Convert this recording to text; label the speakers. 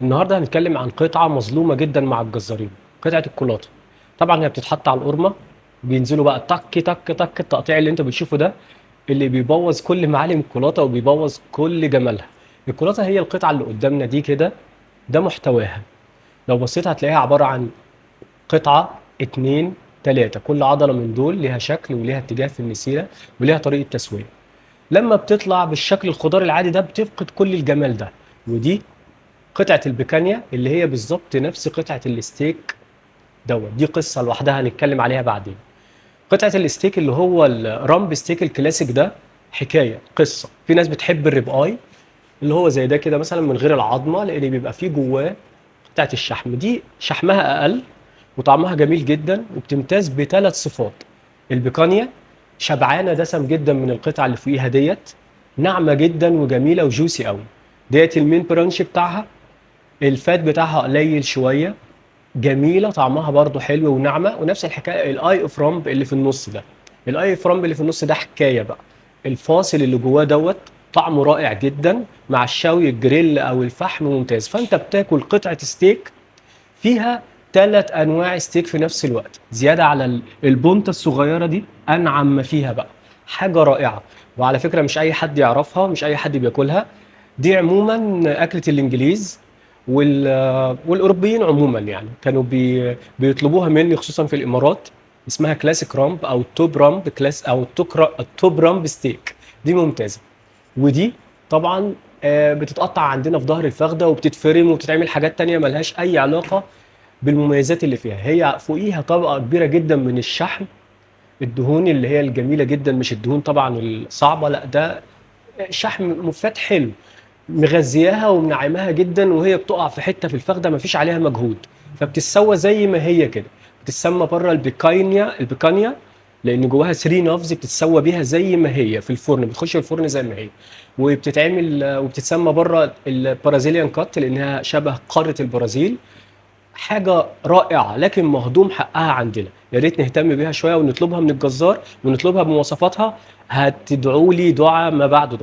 Speaker 1: النهارده هنتكلم عن قطعه مظلومة جدا مع الجزارين، قطعه الكولاطه. طبعا هي بتتحط على القرمه، بينزلوا بقى تك تك تك، التقطيع اللي انت بتشوفه ده اللي بيبوظ كل معالم الكولاطه وبيبوظ كل جمالها. الكولاطه هي القطعة اللي قدامنا دي كده، ده محتواها. لو بصيت هتلاقيها عبارة عن قطعه 2 3، كل عضلة من دول ليها شكل وليها اتجاه في النسيره وليها طريقه تسويه. لما بتطلع بالشكل الخضار العادي ده بتفقد كل الجمال ده. ودي قطعة البيكانيا اللي هي بالظبط نفس قطعة الستيك دوت، دي قصة لوحدها هنتكلم عليها بعدين. قطعة الستيك اللي هو ال rump steak ال classic ده حكاية قصة. في ناس بتحب ال rib eye اللي هو زي ده كده مثلا من غير العظمة، لأن بيبقى فيه جواه قطعة الشحم دي، شحمها أقل وطعمها جميل جدا، وبتمتاز بثلاث صفات. البيكانيا شبعانة دسم جدا من القطعة اللي فوقيها ديت، ناعمة جدا وجميلة و juicy قوي. ديت ال main branch بتاعها، ال fat بتاعها قليل شوية، جميلة، طعمها برضو حلو وناعمه. ونفس الحكاية ال eye of rump اللي في النص ده، ال eye of rump اللي في النص ده حكاية بقى. الفاصل اللي جواه دوت طعمه رائع جدا مع الشوي الجريل او الفحم ممتاز. فانت بتاكل قطعه ستيك فيها ثلاث انواع ستيك في نفس الوقت، زيادة على البونته الصغيرة دي انعم ما فيها بقى، حاجة رائعة. وعلى فكرة مش اي حد يعرفها، مش اي حد بياكلها. دي عموما اكله الانجليز والاوروبيين عموما، يعني كانوا بيطلبوها مني خصوصا في الامارات. اسمها classic rump او top rump class او ال top rump steak، دي ممتازة. ودي طبعا بتتقطع عندنا في ظهر الفخده وبتتفرم وبتتعمل حاجات تانية ملهاش اي علاقة بالمميزات اللي فيها. هي فوقيها طبقه كبيرة جدا من الشحم، الدهون اللي هي الجميلة جدا، مش الدهون طبعا الصعبة، لا ده شحم مفات حلو، مغذياها ومنعماها جدا. وهي بتقع في حتة في الفخده مفيش عليها مجهود، فبتتسوى زي ما هي كده. بتتسمى بره البيكانيا، البيكانيا لان جواها 3 knobs، بتتسوى بيها زي ما هي في الفرن، بتخش الفرن زي ما هي وبتتعمل. وبتتسمى بره ال Brazilian cut لانها شبه قارة البرازيل. حاجة رائعة لكن مهضوم حقها عندنا، يا ريت نهتم بيها شوية ونطلبها من الجزار ونطلبها بمواصفاتها. هتدعوا لي دعاء ما بعد دعاء.